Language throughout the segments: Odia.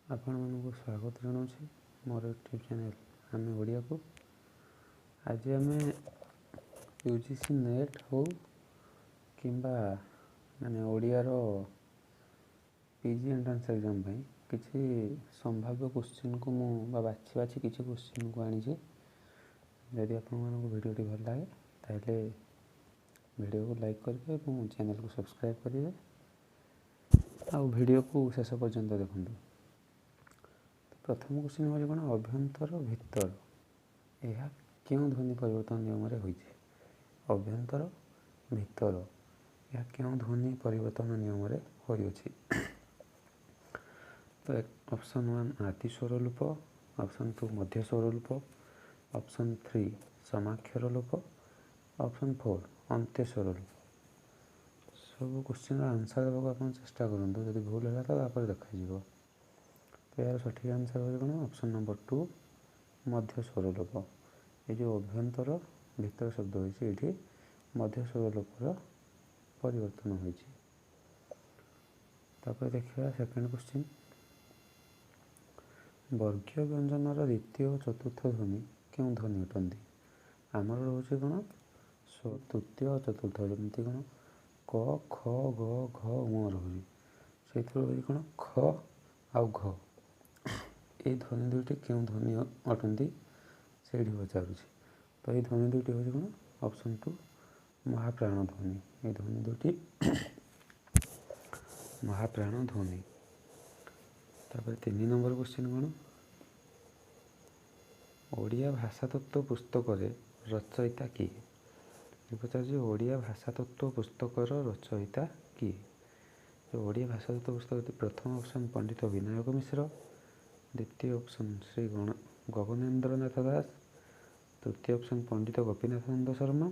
ଆପଣମାନଙ୍କୁ ସ୍ୱାଗତ ଜଣାଉଛି ମୋର ୟୁଟ୍ୟୁବ୍ ଚ୍ୟାନେଲ୍ ଆମେ ଓଡ଼ିଆକୁ। ଆଜି ଆମେ ୟୁଜିସି ନେଟ୍ ହଉ କିମ୍ବା ମାନେ ଓଡ଼ିଆର ପିଜି ଏଣ୍ଟ୍ରାନ୍ସ ଏକ୍ଜାମ୍ ପାଇଁ କିଛି ସମ୍ଭାବ୍ୟ କୋଶ୍ଚିନ୍କୁ ମୁଁ ବା ବାଛି ବାଛି କିଛି କୋଶ୍ଚିନ୍କୁ ଆଣିଛି। ଯଦି ଆପଣମାନଙ୍କୁ ଭିଡ଼ିଓଟି ଭଲ ଲାଗେ, ତାହେଲେ ଭିଡ଼ିଓକୁ ଲାଇକ୍ କରିବେ ଏବଂ ଚ୍ୟାନେଲ୍କୁ ସବସ୍କ୍ରାଇବ୍ କରିବେ ଆଉ ଭିଡ଼ିଓକୁ ଶେଷ ପର୍ଯ୍ୟନ୍ତ ଦେଖନ୍ତୁ। ପ୍ରଥମ କୋଶ୍ଚିନ୍ ହେଉଛି କ'ଣ? ଅଭ୍ୟନ୍ତର ଭିତର, ଏହା କେଉଁ ଧ୍ୱନି ପରିବର୍ତ୍ତନ ନିୟମରେ ହୋଇଛି? ଅଭ୍ୟନ୍ତର ଭିତର, ଏହା କେଉଁ ଧ୍ୱନି ପରିବର୍ତ୍ତନ ନିୟମରେ ହୋଇଅଛି? ତ ଅପସନ୍ 1 ଆଦି ସ୍ୱରଲୋପ, ଅପସନ୍ 2 ମଧ୍ୟ ସ୍ୱରଲୋପ, ଅପସନ୍ 3 ସମାକ୍ଷର ଲୋପ, ଅପସନ୍ 4 ଅନ୍ତ୍ୟ ସ୍ୱରଲୋପ। ସବୁ କୋଶ୍ଚିନ୍ର ଆନ୍ସର୍ ଦେବାକୁ ଆପଣ ଚେଷ୍ଟା କରନ୍ତୁ। ଯଦି ଭୁଲ ହେଲା ତ ତାପରେ ଦେଖାଯିବ। ତ ଏହାର ସଠିକ୍ ଆନ୍ସର୍ ହେଉଛି କ'ଣ? ଅପସନ୍ ନମ୍ବର 2 ମଧ୍ୟ ସ୍ୱରଲୋପ। ଏ ଯେଉଁ ଅଭ୍ୟନ୍ତର ଭିତର ଶବ୍ଦ ହୋଇଛି, ଏଇଠି ମଧ୍ୟ ସ୍ୱରଲୋପର ପରିବର୍ତ୍ତନ ହୋଇଛି। ତାପରେ ଦେଖିବା ସେକେଣ୍ଡ କୋଶ୍ଚିନ୍। ବର୍ଗୀୟ ବ୍ୟଞ୍ଜନର ଦ୍ୱିତୀୟ ଓ ଚତୁର୍ଥ ଧ୍ୱନି କେଉଁ ଧ୍ୱନି ଅଟନ୍ତି? ଆମର ରହୁଛି କ'ଣ? ତୃତୀୟ ଓ ଚତୁର୍ଥ, ଯେମିତି କ'ଣ କ, ଖ, ଗ, ଘ, ଙ ରହୁଛି, ସେଇଥିରୁ ରହୁଛି କ'ଣ ଖ ଆଉ ଘ। ଏଇ ଧ୍ୱନି ଦୁଇଟି କେଉଁ ଧ୍ୱନି ଅଟନ୍ତି, ସେଇଠି ପଚାରୁଛି। ତ ଏଇ ଧ୍ୱନି ଦୁଇଟି ହେଉଛି କ'ଣ? ଅପସନ୍ 2 ମହାପ୍ରାଣ ଧ୍ୱନି। ଏଇ ଧ୍ୱନି ଦୁଇଟି ମହାପ୍ରାଣ ଧ୍ୱନି। ତାପରେ 3 ନମ୍ବର କୋଶ୍ଚିନ୍ କ'ଣ? ଓଡ଼ିଆ ଭାଷାତତ୍ତ୍ୱ ପୁସ୍ତକରେ ରଚୟିତା କିଏ? ପଚାରୁଛି, ଓଡ଼ିଆ ଭାଷାତତ୍ତ୍ୱ ପୁସ୍ତକର ରଚୟିତା କିଏ? ଓଡ଼ିଆ ଭାଷାତତ୍ତ୍ୱ ପୁସ୍ତକ, ପ୍ରଥମ ଅପସନ୍ ପଣ୍ଡିତ ବିନାୟକ ମିଶ୍ର, ଦ୍ୱିତୀୟ ଅପସନ୍ ଶ୍ରୀ ଗଗନେନ୍ଦ୍ରନାଥ ଦାସ, ତୃତୀୟ ଅପସନ୍ ପଣ୍ଡିତ ଗୋପୀନାଥ ନନ୍ଦ ଶର୍ମା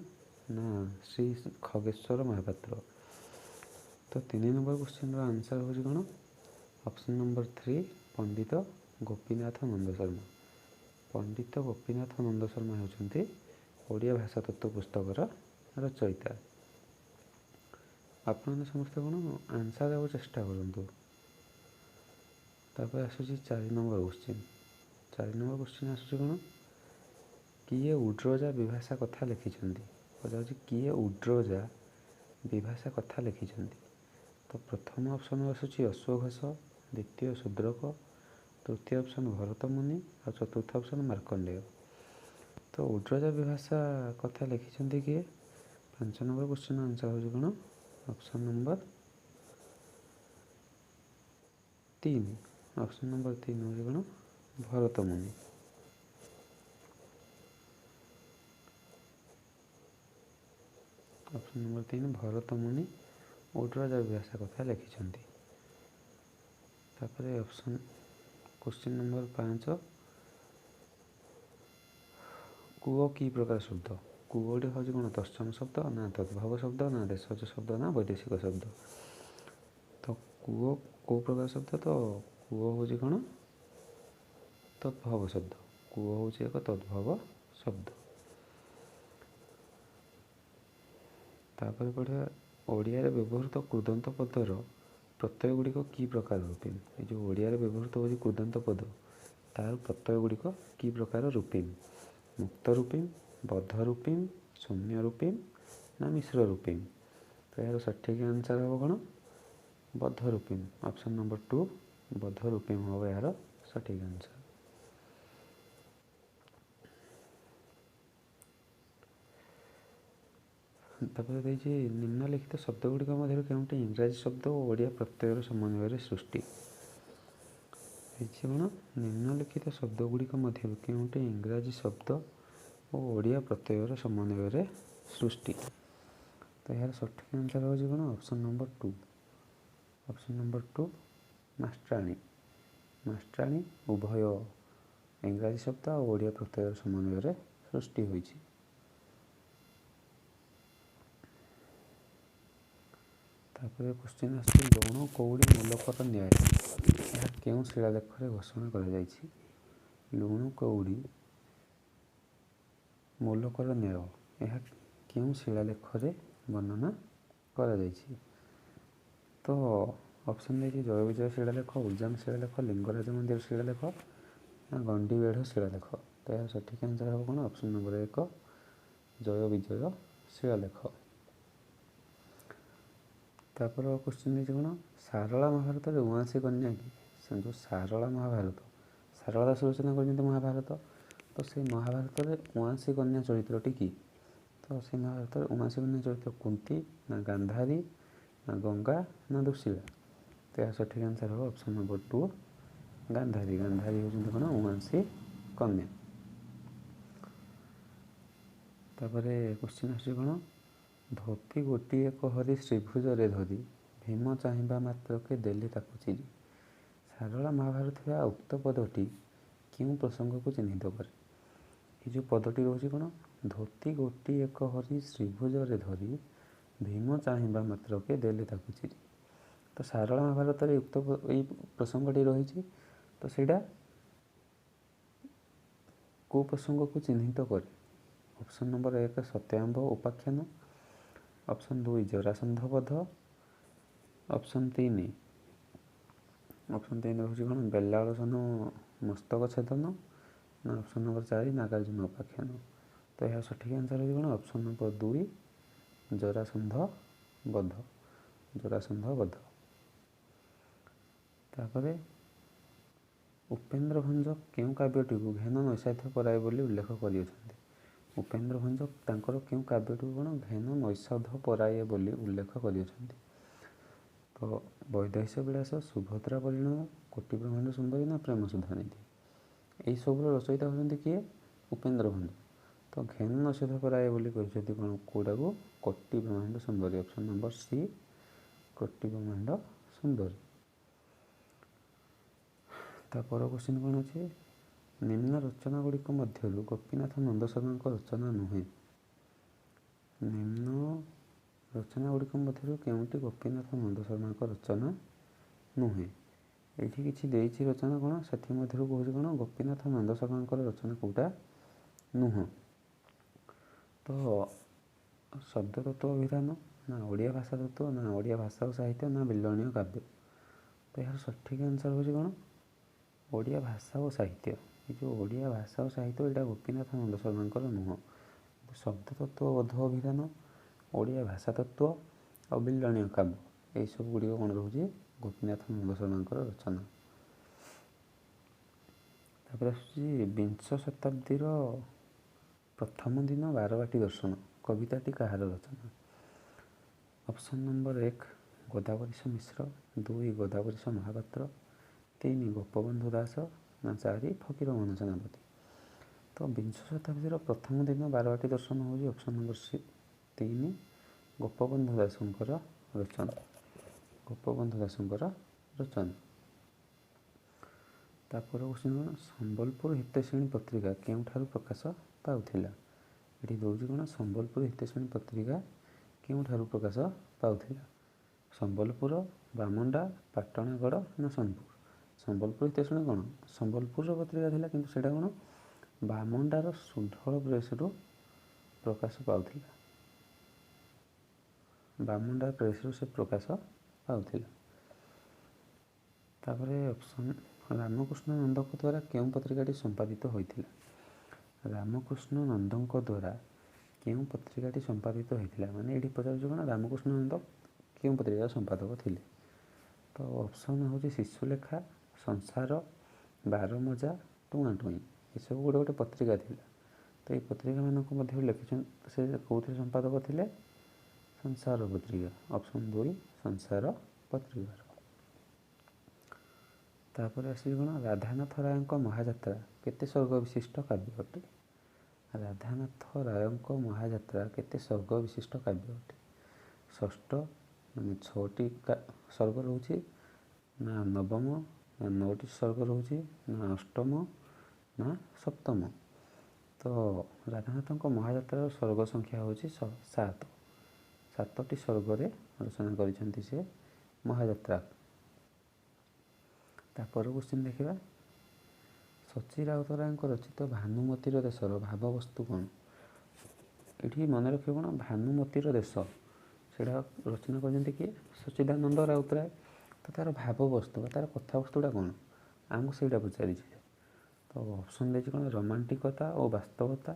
ନା ଶ୍ରୀ ଖଗେଶ୍ୱର ମହାପାତ୍ର। ତ 3 ନମ୍ବର କୋଶ୍ଚିନ୍ର ଆନ୍ସର୍ ହେଉଛି କ'ଣ? ଅପସନ୍ ନମ୍ବର 3 ପଣ୍ଡିତ ଗୋପୀନାଥ ନନ୍ଦ ଶର୍ମା। ପଣ୍ଡିତ ଗୋପୀନାଥ ନନ୍ଦ ଶର୍ମା ହେଉଛନ୍ତି ଓଡ଼ିଆ ଭାଷାତତ୍ତ୍ୱ ପୁସ୍ତକର ରଚୟିତା। ଆପଣମାନେ ସମସ୍ତେ କ'ଣ ଆନ୍ସର୍ ଦେବାକୁ ଚେଷ୍ଟା କରନ୍ତୁ। ତାପରେ ଆସୁଛି 4 ନମ୍ବର କୋଶ୍ଚିନ୍। 4 ନମ୍ବର କୋଶ୍ଚିନ୍ ଆସୁଛି କ'ଣ? କିଏ ଉଡ୍ରଜା ବିଭାଷା କଥା ଲେଖିଛନ୍ତି? ପଚାରୁଛି, କିଏ ଉଡ୍ରଜା ବିଭାଷା କଥା ଲେଖିଛନ୍ତି? ତ ପ୍ରଥମ ଅପସନ୍ ଆସୁଛି ଅଶ୍ୱଘୋଷ, ଦ୍ୱିତୀୟ ଶୂଦ୍ରକ, ତୃତୀୟ ଅପସନ୍ ଭରତମୁନି ଆଉ ଚତୁର୍ଥ ଅପସନ୍ ମାର୍କଣ୍ଡେୟ। ତ ଉଡ୍ରଜା ବିଭାଷା କଥା ଲେଖିଛନ୍ତି କିଏ? 5 ନମ୍ବର କୋଶ୍ଚିନ୍ ଆନ୍ସର୍ ହେଉଛି କ'ଣ? Option number 3। Option number 3 ହେଉଛି କ'ଣ? ଭରତମୁନି। ଅପସନ୍ ନମ୍ବର 3 ଭରତମୁନି ଉଡ୍ରଜା ବିଭାଷା କଥା ଲେଖିଛନ୍ତି। ତାପରେ ଅପସନ୍ କୋଶ୍ଚିନ୍ ନମ୍ବର 5, କୂଅ କି ପ୍ରକାର ଶବ୍ଦ? କୂଅଟି ହେଉଛି କ'ଣ? ତତ୍ସମ ଶବ୍ଦ ନା ତଦ୍ଭବ ଶବ୍ଦ ନା ଦେଶଜ ଶବ୍ଦ ନା ବୈଦେଶିକ ଶବ୍ଦ? ତ କୂଅ କେଉଁ ପ୍ରକାର ଶବ୍ଦ? ତ କୂଅ ହେଉଛି କ'ଣ? ତଦ୍ଭବ ଶବ୍ଦ। କୂଅ ହେଉଛି ଏକ ତଦ୍ଭବ ଶବ୍ଦ। ତାପରେ ପଢ଼ିବା, ଓଡ଼ିଆରେ ବ୍ୟବହୃତ କୃଦନ୍ତ ପଦର ପ୍ରତ୍ୟୟ ଗୁଡ଼ିକ କି ପ୍ରକାର ରୂପୀମ୍? ଏ ଯେଉଁ ଓଡ଼ିଆରେ ବ୍ୟବହୃତ ହେଉଛି କୃଦନ୍ତ ପଦ, ତାର ପ୍ରତ୍ୟୟ ଗୁଡ଼ିକ କି ପ୍ରକାର ରୂପୀମ୍? ମୁକ୍ତ ରୂପୀମ୍, ବଦ୍ଧ ରୂପୀମ୍, ଶୂନ୍ୟ ରୂପୀମ୍ ନା ମିଶ୍ର ରୂପୀମ୍? ତ ଏହାର ସଠିକ୍ ଆନ୍ସର୍ ହେବ କ'ଣ? ବଦ୍ଧ ରୂପୀମ୍। ଅପସନ୍ ନମ୍ବର 2 ବଦ୍ଧ ରୂପୀମ୍ ହେବ ଏହାର ସଠିକ୍ ଆନ୍ସର୍। ତାପରେ ଦେଇଛି, ନିମ୍ନଲିଖିତ ଶବ୍ଦ ଗୁଡ଼ିକ ମଧ୍ୟରୁ କେଉଁଟି ଇଂରାଜୀ ଶବ୍ଦ ଓ ଓଡ଼ିଆ ପ୍ରତ୍ୟୟର ସମନ୍ୱୟରେ ସୃଷ୍ଟି ହେଇଛି? କ'ଣ? ନିମ୍ନଲିଖିତ ଶବ୍ଦ ଗୁଡ଼ିକ ମଧ୍ୟରୁ କେଉଁଟି ଇଂରାଜୀ ଶବ୍ଦ ଓ ଓଡ଼ିଆ ପ୍ରତ୍ୟୟର ସମନ୍ୱୟରେ ସୃଷ୍ଟି? ତ ଏହାର ସଠିକ୍ ଆନ୍ସର୍ ହେଉଛି କ'ଣ? Option number 2। Option number 2 ମାଷ୍ଟ୍ରାଣୀ। ମାଷ୍ଟ୍ରାଣୀ ଉଭୟ ଇଂରାଜୀ ଶବ୍ଦ ଆଉ ଓଡ଼ିଆ ପ୍ରତ୍ୟୟର ସମନ୍ୱୟରେ ସୃଷ୍ଟି ହୋଇଛି। ତାପରେ କୋଶ୍ଚିନ୍ ଆସୁଛି, ଲୁଣ କଉଡ଼ି ମୂଲକର ନ୍ୟାୟ, ଏହା କେଉଁ ଶିଳାଲେଖରେ ଘୋଷଣା କରାଯାଇଛି? ଲୁଣ କଉଡ଼ି ମୂଲକର ନ୍ୟାୟ, ଏହା କେଉଁ ଶିଳାଲେଖରେ ବର୍ଣ୍ଣନା କରାଯାଇଛି? ତ ଅପସନ୍ ଦେଇଛି ଜୟ ବିଜୟ ଶିଳାଲେଖ, ଉଜାମ ଶିଳାଲେଖ, ଲିଙ୍ଗରାଜ ମନ୍ଦିର ଶିଳାଲେଖ ନା ଗଣ୍ଡିବେଢ଼ ଶିଳାଲେଖ। ତ ଏହାର ସଠିକ୍ ଆନ୍ସର୍ ହେବ କ'ଣ? ଅପସନ୍ ନମ୍ବର 1, ଜୟ ବିଜୟ ଶିଳାଲେଖ। ତାପରେ କ୍ୱେଶ୍ଚିନ୍ ଦେଇଛି କ'ଣ? ସାରଳା ମହାଭାରତରେ ଉଆଁସୀ କନ୍ୟା କି? ଯେଉଁ ସାରଳା ମହାଭାରତ, ସାରଳା ଦାସ ରଚନା କରିଛନ୍ତି ମହାଭାରତ, ତ ସେଇ ମହାଭାରତରେ ଉଆଁସୀ କନ୍ୟା ଚରିତ୍ରଟି କି? ତ ସେଇ ମହାଭାରତରେ ଉଆଁସୀ କନ୍ୟା ଚରିତ୍ର କୁନ୍ତି ନା ଗାନ୍ଧାରୀ ନା ଗଙ୍ଗା ନା ଦୁଶୀଳା? ତ ଏହା ସଠିକ୍ ଆନ୍ସର୍ ହେବ ଅପସନ୍ ନମ୍ବର 2, ଗାନ୍ଧାରୀ। ଗାନ୍ଧାରୀ ହେଉଛନ୍ତି କ'ଣ? ଉଆଁସୀ କନ୍ୟା। ତାପରେ କ୍ୱେଶ୍ଚିନ୍ ଆସୁଛି କ'ଣ? ଧୋତି ଗୋଟିଏ କହରି ଶ୍ରୀଭୁଜରେ ଧରି, ଭୀମ ଚାହିଁବା ମାତ୍ରକେ ଦେଲେ ତାକୁ ଚିରି। ସାରଳା ମହାଭାରତ ଥିବା ଉକ୍ତ ପଦଟି କେଉଁ ପ୍ରସଙ୍ଗକୁ ଚିହ୍ନିତ କରେ? ଏ ଯେଉଁ ପଦଟି ରହୁଛି କ'ଣ? ଧୋତି ଗୋଟିଏ କହରି ଶ୍ରୀଭୁଜରେ ଧରି, ଭୀମ ଚାହିଁବା ମାତ୍ରକେ ଦେଲେ ତାକୁ ଚିରି। ତ ସାରଳା ମହାଭାରତରେ ଉକ୍ତ ଏଇ ପ୍ରସଙ୍ଗଟି ରହିଛି, ତ ସେଇଟା କେଉଁ ପ୍ରସଙ୍ଗକୁ ଚିହ୍ନିତ କରେ? ଅପସନ୍ ନମ୍ବର 1 ସତ୍ୟାମ୍ବ ଉପାଖ୍ୟାନ, ଅପସନ୍ 2 ଜରାସନ୍ଧ ବଧ, ଅପସନ୍ 3, ଅପସନ୍ 3 ରହୁଛି କ'ଣ? ବେଲାଳସନ ମସ୍ତକ ଛେଦନ ନା ଅପସନ୍ ନମ୍ବର 4 ନାଗାର୍ଜୁନ ଉପାଖ୍ୟାନ। ତ ଏହା ସଠିକ୍ ଆନ୍ସର୍ ହେଉଛି କ'ଣ? ଅପସନ୍ ନମ୍ବର 2 ଜରାସନ୍ଧ ବଧ, ଜରାସନ୍ଧ ବଧ। ତାପରେ ଉପେନ୍ଦ୍ର ଭଞ୍ଜ କେଉଁ କାବ୍ୟଟିକୁ ଘେନ ନୈଷାଧ୍ୟ ପରାଏ ବୋଲି ଉଲ୍ଲେଖ କରିଅଛନ୍ତି? ଉପେନ୍ଦ୍ର ଭଞ୍ଜ ତାଙ୍କର କେଉଁ କାବ୍ୟଟିକୁ କ'ଣ ଘେନ ନୈଷଧ ପରାଏ ବୋଲି ଉଲ୍ଲେଖ କରିଅଛନ୍ତି? ତ ବୈଦେହୀଶ ବିଳାସ, ସୁଭଦ୍ରା ପରିଣୟ, କୋଟି ବ୍ରହ୍ମାଣ୍ଡ ସୁନ୍ଦରୀ ନା ପ୍ରେମ ସୁଧାନିଧି? ଏଇସବୁର ରଚୟିତା ହେଉଛନ୍ତି କିଏ? ଉପେନ୍ଦ୍ର ଭଞ୍ଜ। ତ ଘେନ ନୈଷଧ ପରାଏ ବୋଲି କହିଛନ୍ତି କ'ଣ କେଉଁଟାକୁ? କୋଟି ବ୍ରହ୍ମାଣ୍ଡ ସୁନ୍ଦରୀ, ଅପସନ୍ ନମ୍ବର ସି, କୋଟି ବ୍ରହ୍ମାଣ୍ଡ ସୁନ୍ଦରୀ। ତାପର କ୍ୱେଶ୍ଚିନ୍ କ'ଣ ଅଛି? ନିମ୍ନ ରଚନା ଗୁଡ଼ିକ ମଧ୍ୟରୁ ଗୋପୀନାଥ ନନ୍ଦ ଶର୍ମାଙ୍କ ରଚନା ନୁହେଁ। ନିମ୍ନ ରଚନା ଗୁଡ଼ିକ ମଧ୍ୟରୁ କେଉଁଟି ଗୋପୀନାଥ ନନ୍ଦ ଶର୍ମାଙ୍କ ରଚନା ନୁହେଁ? ଏଇଠି କିଛି ଦେଇଛି ରଚନା କ'ଣ, ସେଥିମଧ୍ୟରୁ କହୁଛି କ'ଣ ଗୋପୀନାଥ ନନ୍ଦ ଶର୍ମାଙ୍କର ରଚନା କେଉଁଟା ନୁହଁ? ତ ଶବ୍ଦତତ୍ତ୍ୱ ଅଭିଧାନ ନା ଓଡ଼ିଆ ଭାଷା ତତ୍ତ୍ୱ ନା ଓଡ଼ିଆ ଭାଷା ଓ ସାହିତ୍ୟ ନା ବିଲଣୀୟ କାବ୍ୟ? ତ ଏହାର ସଠିକ୍ ଆନ୍ସର୍ ହେଉଛି କ'ଣ? ଓଡ଼ିଆ ଭାଷା ଓ ସାହିତ୍ୟ। ଏ ଯେଉଁ ଓଡ଼ିଆ ଭାଷା ଓ ସାହିତ୍ୟ ଏଇଟା ଗୋପୀନାଥ ନନ୍ଦ ଶର୍ମାଙ୍କର ନୁହଁ। ଶବ୍ଦତତ୍ତ୍ୱ ବୋଧ ଅଭିଧାନ, ଓଡ଼ିଆ ଭାଷା ତତ୍ତ୍ୱ ଆଉ ବିଲଣୀୟ କାବ୍ୟ, ଏଇସବୁ ଗୁଡ଼ିକ କ'ଣ ରହୁଛି? ଗୋପୀନାଥ ନନ୍ଦ ଶର୍ମାଙ୍କର ରଚନା। ତାପରେ ଆସୁଛି ବିଂଶ ଶତାବ୍ଦୀର ପ୍ରଥମ ଦିନ ବାରବାଟୀ ଦର୍ଶନ କବିତାଟି କାହାର ରଚନା? ଅପସନ୍ ନମ୍ବର 1 ଗୋଦାବରୀଶ ମିଶ୍ର, 2 ଗୋଦାବରୀଶ ମହାପାତ୍ର, 3 ଗୋପବନ୍ଧୁ ଦାସ ନା 4 ଫକୀରମୋହନ ସେନାପତି। ତ ବିଂଶ ଶତାବ୍ଦୀର ପ୍ରଥମ ଦିନ ବାରବାଟୀ ଦର୍ଶନ ହେଉଛି ଅପସନ୍ ନମ୍ବର ସି 3 ଗୋପବନ୍ଧୁ ଦାସଙ୍କର ରଚନା, ଗୋପବନ୍ଧୁ ଦାସଙ୍କର ରଚନା। ତାପରେ କ୍ୱେଶ୍ଚିନ୍ କ'ଣ? ସମ୍ବଲପୁର ହିତୈଷିଣୀ ପତ୍ରିକା କେଉଁଠାରୁ ପ୍ରକାଶ ପାଉଥିଲା? ଏଠି ଦେଉଛି କ'ଣ? ସମ୍ବଲପୁର ହିତୈଷିଣୀ ପତ୍ରିକା କେଉଁଠାରୁ ପ୍ରକାଶ ପାଉଥିଲା? ସମ୍ବଲପୁର, ବାମଣ୍ଡା, ପାଟଣାଗଡ଼ ନା ସୋନପୁର? ସମ୍ବଲପୁର ହିତୈଷିଣୀ କ'ଣ ସମ୍ବଲପୁରର ପତ୍ରିକା ଥିଲା, କିନ୍ତୁ ସେଇଟା କ'ଣ ବାମଣ୍ଡାର ସୁଢଳ ପ୍ରେସରୁ ପ୍ରକାଶ ପାଉଥିଲା। ବାମଣ୍ଡା ପ୍ରେସରୁ ସେ ପ୍ରକାଶ ପାଉଥିଲା। ତାପରେ ଅପସନ୍ ରାମକୃଷ୍ଣ ନନ୍ଦଙ୍କ ଦ୍ୱାରା କେଉଁ ପତ୍ରିକାଟି ସମ୍ପାଦିତ ହୋଇଥିଲା? ରାମକୃଷ୍ଣ ନନ୍ଦଙ୍କ ଦ୍ୱାରା କେଉଁ ପତ୍ରିକାଟି ସମ୍ପାଦିତ ହୋଇଥିଲା? ମାନେ ଏଇଠି ପଚାରୁଛି କ'ଣ ରାମକୃଷ୍ଣ ନନ୍ଦ କେଉଁ ପତ୍ରିକାର ସମ୍ପାଦକ ଥିଲେ? ତ ଅପସନ୍ ହେଉଛି ଶିଶୁଲେଖା, ସଂସାର, ବାରମଜା, ଟୁଆଁଟୁଇଁ। ଏସବୁ ଗୋଟେ ଗୋଟେ ପତ୍ରିକା ଥିଲା। ତ ଏଇ ପତ୍ରିକାମାନଙ୍କ ମଧ୍ୟରୁ ଲେଖିଛନ୍ତି ସେ କେଉଁଥିରେ ସମ୍ପାଦକ ଥିଲେ? ସଂସାର ପତ୍ରିକା, ଅପସନ୍ 2 ସଂସାର ପତ୍ରିକାର। ତାପରେ ଆସିଛି କ'ଣ? ରାଧାନାଥ ରାୟଙ୍କ ମହାଯାତ୍ରା କେତେ ସର୍ଗ ବିଶିଷ୍ଟ କାବ୍ୟ ଅଟେ? ରାଧାନାଥ ରାୟଙ୍କ ମହାଯାତ୍ରା କେତେ ସର୍ଗ ବିଶିଷ୍ଟ କାବ୍ୟ ଅଟେ? ଷଷ୍ଠ ମାନେ 6ଟି ସର୍ଗ ରହୁଛି ନା ନବମ ନା 9ଟି ସର୍ଗ ରହୁଛି ନା ଅଷ୍ଟମ ନା ସପ୍ତମ? ତ ରାଧାନାଥଙ୍କ ମହାଯାତ୍ରାର ସର୍ଗ ସଂଖ୍ୟା ହେଉଛି 7। 7ଟି ସର୍ଗରେ ରଚନା କରିଛନ୍ତି ସେ ମହାଯାତ୍ରା। ତାପର କ୍ୱେଶ୍ଚିନ୍ ଦେଖିବା। ସଚି ରାଉତରାୟଙ୍କ ରଚିତ ଭାନୁମତୀର ଦେଶର ଭାବବସ୍ତୁ କ'ଣ? ଏଠି ମନେ ରଖିବ କ'ଣ ଭାନୁମତୀର ଦେଶ ସେଇଟା ରଚନା କରିଛନ୍ତି କିଏ? ସଚ୍ଚିଦାନନ୍ଦ ରାଉତରାୟ। ତ ତ ତା'ର ଭାବବସ୍ତୁ ବା ତା'ର କଥାବସ୍ତୁଟା କ'ଣ ଆମକୁ ସେଇଟା ପଚାରିଛି। ତ ଅପସନ୍ ଦେଇଛି କ'ଣ? ରୋମାଣ୍ଟିକତା ଓ ବାସ୍ତବତା,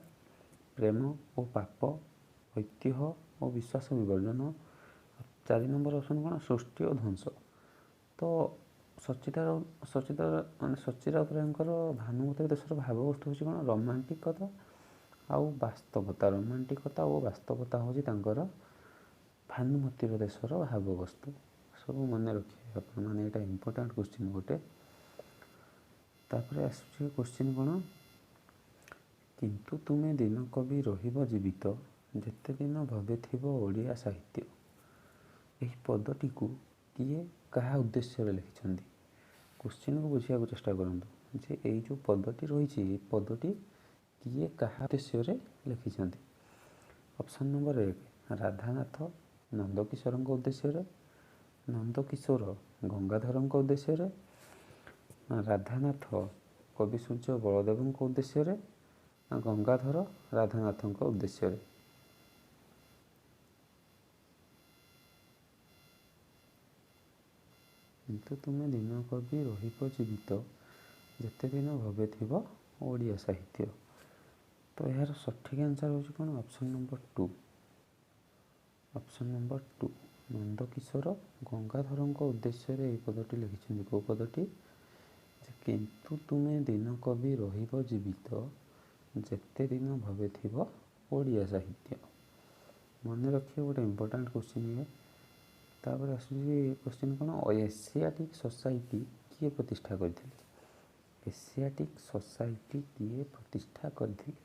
ପ୍ରେମ ଓ ପାପ, ଐତିହ୍ୟ ଓ ବିଶ୍ୱାସ ବିବର୍ଜନ, 4 ନମ୍ବର ଅପସନ୍ କ'ଣ? ସୃଷ୍ଟି ଓ ଧ୍ୱଂସ। ତ ସଚିତା ମାନେ ସଚି ରାଉତରାୟଙ୍କର ଭାନୁମତୀର ଦେଶର ଭାବବସ୍ତୁ ହେଉଛି କ'ଣ? ରୋମାଣ୍ଟିକତା ଆଉ ବାସ୍ତବତା। ରୋମାଣ୍ଟିକତା ଓ ବାସ୍ତବତା ହେଉଛି ତାଙ୍କର ଭାନୁମତୀର ଦେଶର ଭାବବସ୍ତୁ। ସବୁ ମନେ ରଖିବେ ଆପଣମାନେ, ଏଇଟା ଇମ୍ପୋର୍ଟାଣ୍ଟ କ୍ୱେଶ୍ଚିନ୍ ଗୋଟେ। ତାପରେ ଆସୁଛି କ୍ୱେଶ୍ଚିନ୍ କ'ଣ? କିନ୍ତୁ ତୁମେ ଦିନ କବି ରହିବ ଜୀବିତ, ଯେତେ ଦିନ ଭବେ ଥିବ ଓଡ଼ିଆ ସାହିତ୍ୟ। ଏହି ପଦଟିକୁ କିଏ କାହା ଉଦ୍ଦେଶ୍ୟରେ ଲେଖିଛନ୍ତି? କ୍ୱେଶ୍ଚିନ୍କୁ ବୁଝିବାକୁ ଚେଷ୍ଟା କରନ୍ତୁ ଯେ ଏଇ ଯେଉଁ ପଦଟି ରହିଛି, ଏଇ ପଦଟି କିଏ କାହା ଉଦ୍ଦେଶ୍ୟରେ ଲେଖିଛନ୍ତି? ଅପସନ୍ ନମ୍ବର 1 ରାଧାନାଥ ନନ୍ଦକିଶୋରଙ୍କ ଉଦ୍ଦେଶ୍ୟରେ, ନନ୍ଦକିଶୋର ଗଙ୍ଗାଧରଙ୍କ ଉଦ୍ଦେଶ୍ୟରେ, ରାଧାନାଥ କବି ସୂର୍ଯ୍ୟ ବଳଦେବଙ୍କ ଉଦ୍ଦେଶ୍ୟରେ, ଗଙ୍ଗାଧର ରାଧାନାଥଙ୍କ ଉଦ୍ଦେଶ୍ୟରେ। କିନ୍ତୁ ତୁମେ ଦିନ କବି ରହିବ ଜୀବିତ, ଯେତେ ଦିନ ଭବେ ଥିବ ଓଡ଼ିଆ ସାହିତ୍ୟ। ତ ଏହାର ସଠିକ୍ ଆନ୍ସର୍ ହେଉଛି କ'ଣ? Option number 2, option number 2 Nandakishore ଗଙ୍ଗାଧରଙ୍କ ଉଦ୍ଦେଶ୍ୟରେ ଏହି ପଦଟି ଲେଖିଛନ୍ତି। କେଉଁ ପଦଟି? ଯେ କିନ୍ତୁ ତୁମେ ଦିନ କବି ରହିବ ଜୀବିତ, ଯେତେ ଦିନ ଭବେ ଥିବ ଓଡ଼ିଆ ସାହିତ୍ୟ। ମନେ ରଖିବେ, ଗୋଟେ ଇମ୍ପୋର୍ଟାଣ୍ଟ କ୍ୱେଶ୍ଚିନ୍ ଇଏ। ତାପରେ ଆସୁଛି କ୍ୱେଶ୍ଚିନ୍ କ'ଣ? ଏସିଆଟିକ୍ ସୋସାଇଟି କିଏ ପ୍ରତିଷ୍ଠା କରିଥିଲେ? ଏସିଆଟିକ୍ ସୋସାଇଟି କିଏ ପ୍ରତିଷ୍ଠା କରିଥିଲେ?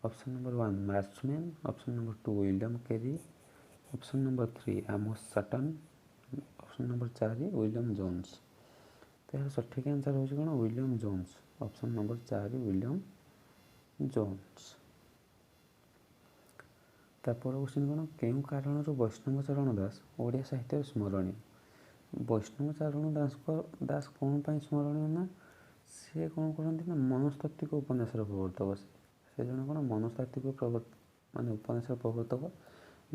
Option number 1 Marshman, option number 2 William Carey, option number 3 Amos Sutton, option number 4 William Jones. ତ ଏହାର ସଠିକ୍ ଆନ୍ସର୍ ହେଉଛି କ'ଣ? William Jones. Option number 4 William Jones. ତାପର କ୍ୱେଶ୍ଚିନ୍ କ'ଣ? କେଉଁ କାରଣରୁ ବୈଷ୍ଣବ ଚରଣ ଦାସ ଓଡ଼ିଆ ସାହିତ୍ୟରେ ସ୍ମରଣୀୟ? ବୈଷ୍ଣବ ଚରଣ ଦାସ କ'ଣ ପାଇଁ ସ୍ମରଣୀୟ ନା, ସିଏ କ'ଣ କରନ୍ତି ନା ମନସ୍ତାତ୍ତ୍ୱିକ ଉପନ୍ୟାସର ପ୍ରବର୍ତ୍ତକ। ସେ ଜଣେ କ'ଣ ମନସ୍ତାତ୍ତ୍ୱିକ ମାନେ ଉପନ୍ୟାସର ପ୍ରବର୍ତ୍ତକ।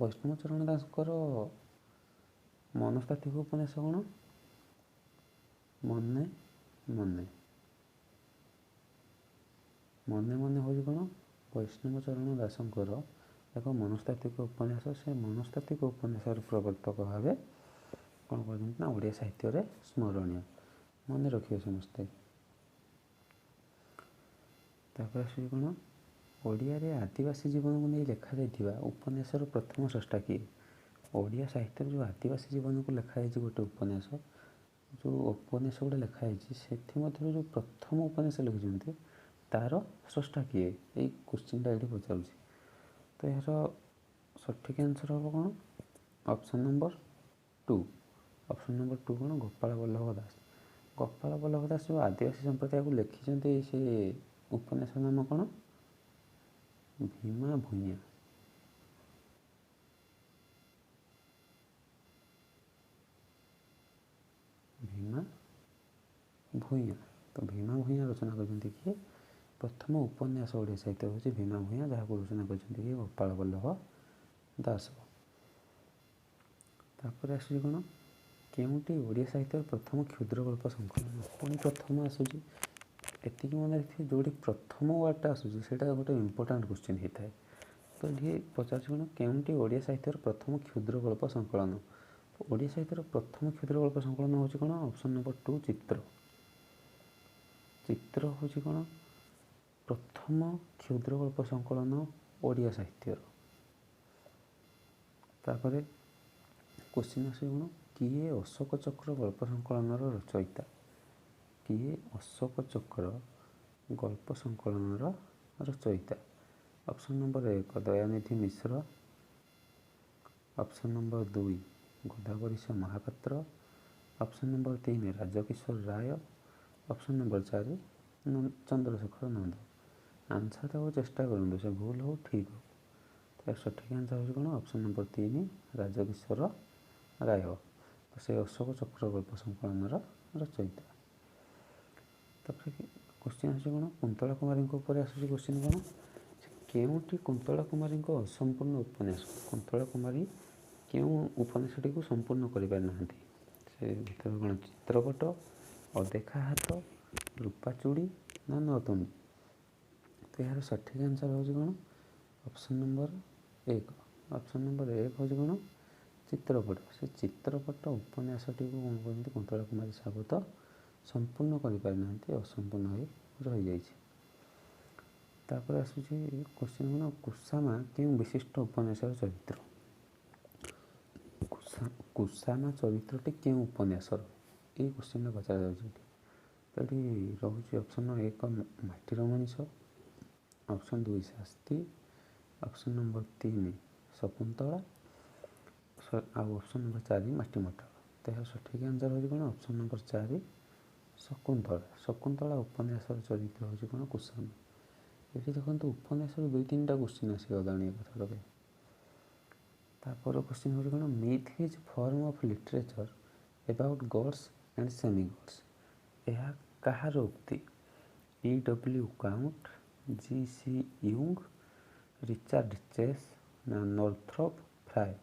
ବୈଷ୍ଣବ ଚରଣ ଦାସଙ୍କର ମନସ୍ତାତ୍ତ୍ୱିକ ଉପନ୍ୟାସ କ'ଣ? ମନେ ମନେ। ମନେ ମନେ ହେଉଛି କ'ଣ? ବୈଷ୍ଣବ ଚରଣ ଦାସଙ୍କର ଏକ ମନସ୍ତାତ୍ତ୍ୱିକ ଉପନ୍ୟାସ। ସେ ମନସ୍ତାତ୍ତ୍ୱିକ ଉପନ୍ୟାସର ପ୍ରବର୍ତ୍ତକ ଭାବେ କ'ଣ କରିଛନ୍ତି ନା ଓଡ଼ିଆ ସାହିତ୍ୟରେ ସ୍ମରଣୀୟ। ମନେ ରଖିବେ ସମସ୍ତେ। ତାପରେ ଆସୁଛି କ'ଣ? ଓଡ଼ିଆରେ ଆଦିବାସୀ ଜୀବନକୁ ନେଇ ଲେଖାଯାଇଥିବା ଉପନ୍ୟାସର ପ୍ରଥମ ସ୍ରଷ୍ଟା କିଏ? ଓଡ଼ିଆ ସାହିତ୍ୟରେ ଯେଉଁ ଆଦିବାସୀ ଜୀବନକୁ ଲେଖାଯାଇଛି ଗୋଟେ ଉପନ୍ୟାସ, ଯେଉଁ ଉପନ୍ୟାସ ଗୋଟେ ଲେଖାଯାଇଛି ସେଥିମଧ୍ୟରୁ ଯେଉଁ ପ୍ରଥମ ଉପନ୍ୟାସ ଲେଖିଛନ୍ତି ତା'ର ସ୍ରଷ୍ଟା କିଏ? ଏଇ କ୍ୱେଶ୍ଚିନ୍ଟା ଏଇଠି ପଚାରୁଛି। ତ ଏହାର ସଠିକ୍ ଆନ୍ସର୍ ହେବ କ'ଣ? Option number 2। Option number 2 କ'ଣ? ଗୋପାଳ ବଲ୍ଲଭ ଦାସ। ଗୋପାଳ ବଲ୍ଲଭ ଦାସ ଯେଉଁ ଆଦିବାସୀ ସମ୍ପ୍ରଦାୟକୁ ଲେଖିଛନ୍ତି ସେ ଉପନ୍ୟାସ ନାମ କ'ଣ? ଭୀମା ଭୂଇଁଆ। ଭୀମା ଭୂଇଁଆ। ତ ଭୀମା ଭୂଇଁଆ ରଚନା କରିଛନ୍ତି କିଏ? ପ୍ରଥମ ଉପନ୍ୟାସ ଓଡ଼ିଆ ସାହିତ୍ୟ ହେଉଛି ଭୀମା ଭୂଇଁଆ, ଯାହାକୁ ରଚନା କରିଛନ୍ତି କିଏ? ଗୋପାଳ ବଲ୍ଲଭ ଦାସ। ତାପରେ ଆସୁଛି କ'ଣ? କେଉଁଟି ଓଡ଼ିଆ ସାହିତ୍ୟର ପ୍ରଥମ କ୍ଷୁଦ୍ର ଗଳ୍ପ ସଂକଳନ? ପୁଣି ପ୍ରଥମ ଆସୁଛି। ଏତିକି ମନେ ରଖିଥିବେ, ଯେଉଁଠି ପ୍ରଥମ ୱାର୍ଡ଼ଟା ଆସୁଛି ସେଇଟା ଗୋଟେ ଇମ୍ପୋର୍ଟାଣ୍ଟ କ୍ୱେଶ୍ଚିନ୍ ହେଇଥାଏ। ତ ଏଠି ପଚାରୁଛି କ'ଣ? କେଉଁଟି ଓଡ଼ିଆ ସାହିତ୍ୟର ପ୍ରଥମ କ୍ଷୁଦ୍ର ଗଳ୍ପ ସଂକଳନ? ତ ଓଡ଼ିଆ ସାହିତ୍ୟର ପ୍ରଥମ କ୍ଷୁଦ୍ର ଗଳ୍ପ ସଂକଳନ ହେଉଛି କ'ଣ? ଅପସନ୍ ନମ୍ବର 2 ଚିତ୍ର। ଚିତ୍ର ହେଉଛି କ'ଣ? ପ୍ରଥମ କ୍ଷୁଦ୍ର ଗଳ୍ପ ସଂକଳନ ଓଡ଼ିଆ ସାହିତ୍ୟର। ତାପରେ କ୍ୱେଶ୍ଚିନ୍ ଆସୁଛି କ'ଣ? କିଏ ଅଶୋକ ଚକ୍ର ଗଳ୍ପ ସଂକଳନର ରଚୟିତା? କିଏ ଅଶୋକ ଚକ୍ର ଗଳ୍ପ ସଂକଳନର ରଚୟିତା? Option number 1 Dayanidhi Mishra, option number 2 Godabarish Mohapatra, option number 3 Rajkishore Ray, option number 4 Chandrashekhar Nanda. Answer ଦେବାକୁ ଚେଷ୍ଟା କରନ୍ତୁ, ସେ ଭୁଲ ହଉ ଠିକ୍ ହଉ। ତ ସଠିକ୍ ଆନ୍ସର୍ ହେଉଛି କ'ଣ? ଅପସନ୍ ନମ୍ବର 3 ରାଜକିଶୋର ରାୟ। ତ ସେ ଅଶୋକ ଚକ୍ର ଗଳ୍ପ ସଂକଳନର ରଚୟିତା। ତାପରେ କ୍ୱେଶ୍ଚିନ୍ ଆସୁଛି କ'ଣ? କୁନ୍ତଳା କୁମାରୀଙ୍କ ଉପରେ ଆସୁଛି କ୍ୱେଶ୍ଚିନ୍ କ'ଣ? କେଉଁଟି କୁନ୍ତଳା କୁମାରୀଙ୍କ ଅସମ୍ପୂର୍ଣ୍ଣ ଉପନ୍ୟାସ? କୁନ୍ତଳା କୁମାରୀ କେଉଁ ଉପନ୍ୟାସଟିକୁ ସମ୍ପୂର୍ଣ୍ଣ କରିପାରିନାହାନ୍ତି? ସେ ଭିତରେ କ'ଣ ଚିତ୍ରପଟ, ଅଦେଖା ହାତ, ରୂପା ଚୁଡ଼ି ନା ନଦୁନୀ? ତ ଏହାର ସଠିକ୍ ଆନ୍ସର୍ ହେଉଛି କ'ଣ? Option number 1। Option number 1 ହେଉଛି କ'ଣ? ଚିତ୍ରପଟ। ସେ ଚିତ୍ରପଟ ଉପନ୍ୟାସଟିକୁ କ'ଣ କରନ୍ତି? କୁନ୍ତଳା କୁମାରୀ ସାବତ ସମ୍ପୂର୍ଣ୍ଣ କରିପାରିନାହାନ୍ତି, ଅସମ୍ପୂର୍ଣ୍ଣ ହୋଇ ରହିଯାଇଛି। ତାପରେ ଆସୁଛି କୋଶ୍ଚିନ୍ କ'ଣ? କୁସାମା କେଉଁ ବିଶିଷ୍ଟ ଉପନ୍ୟାସର ଚରିତ୍ର? କୁସାମା ଚରିତ୍ରଟି କେଉଁ ଉପନ୍ୟାସର? ଏଇ କୋଶ୍ଚିନ୍ଟା ପଚରାଯାଉଛି ଏଠି। ତ ଏଠି ରହୁଛି ଅପସନ୍ 1 ମାଟିର ମଣିଷ, ଅପସନ୍ 2 ଶାସ୍ତି, ଅପସନ୍ ନମ୍ବର 3 ଶକୁନ୍ତଳା, ଆଉ ଅପସନ୍ ନମ୍ବର 4 ମାଟି ମଟାଳ। ତ ଏହାର ସଠିକ୍ ଆନ୍ସର୍ ହେଉଛି କ'ଣ? Option number 4 Shakuntala. ଶକୁନ୍ତଳା ଉପନ୍ୟାସର ଚରିତ୍ର ହେଉଛି କ'ଣ? କୁସାମା। ଏଠି ଦେଖନ୍ତୁ ଉପନ୍ୟାସରୁ 2-3ଟା କୋଶ୍ଚିନ୍ ଆସିଗଲାଣି ଏକାଥରକେ। ତାପର କୋଶ୍ଚିନ୍ ହେଉଛି କ'ଣ? Myth is form of literature about gods and semi gods. ଏହା କାହାର ଉକ୍ତି? E W Comte, G C Jung, Richard Chase ନା ନର୍ଥ୍ରପ୍ ଫ୍ରାଏ?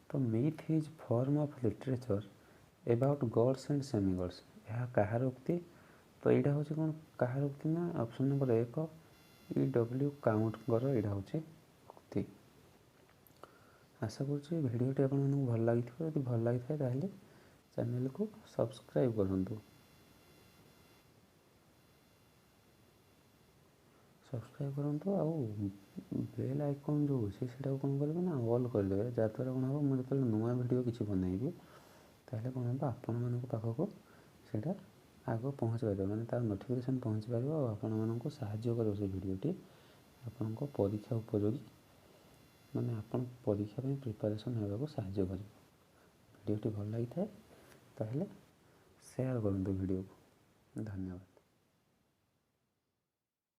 ତ myth is form of literature about gods and semi gods, ଏହା କାହାର ଉକ୍ତି? ତ ଏଇଟା ହେଉଛି କ'ଣ କାହାର ଉକ୍ତି ନା ଅପସନ୍ ନମ୍ବର 1 ଇ ଡବ୍ଲ୍ୟୁ କାଉଣ୍ଟଙ୍କର ଏଇଟା ହେଉଛି ଉକ୍ତି। ଆଶା କରୁଛି ଭିଡ଼ିଓଟି ଆପଣମାନଙ୍କୁ ଭଲ ଲାଗିଥିବ। ଯଦି ଭଲ ଲାଗିଥାଏ ତାହେଲେ ଚ୍ୟାନେଲକୁ ସବସ୍କ୍ରାଇବ୍ କରନ୍ତୁ। ସବସ୍କ୍ରାଇବ୍ କରନ୍ତୁ ଆଉ ବେଲ୍ ଆଇକନ୍ ଯେଉଁ ଅଛି ସେଇଟାକୁ କ'ଣ କରିବେ ନା ଅଲ୍ କରିଦେବେ, ଯାହାଦ୍ୱାରା କ'ଣ ହେବ, ମୁଁ ଯେତେବେଳେ ନୂଆ ଭିଡ଼ିଓ କିଛି ବନେଇବି ତାହେଲେ କ'ଣ ହେବ, ଆପଣମାନଙ୍କ ପାଖକୁ ସେଇଟା ଆଗ ପହଞ୍ଚି ପାରିବ, ମାନେ ତା'ର ନୋଟିଫିକେସନ୍ ପହଞ୍ଚି ପାରିବ ଆଉ ଆପଣମାନଙ୍କୁ ସାହାଯ୍ୟ କରିବ ସେ ଭିଡ଼ିଓଟି ଆପଣଙ୍କ ପରୀକ୍ଷା ଉପଯୋଗୀ, ମାନେ ଆପଣ ପରୀକ୍ଷା ପାଇଁ ପ୍ରିପାରେସନ୍ ହେବାକୁ ସାହାଯ୍ୟ କରିବ। ଭିଡ଼ିଓଟି ଭଲ ଲାଗିଥାଏ ତାହେଲେ ସେୟାର କରନ୍ତୁ ଭିଡ଼ିଓକୁ। ଧନ୍ୟବାଦ।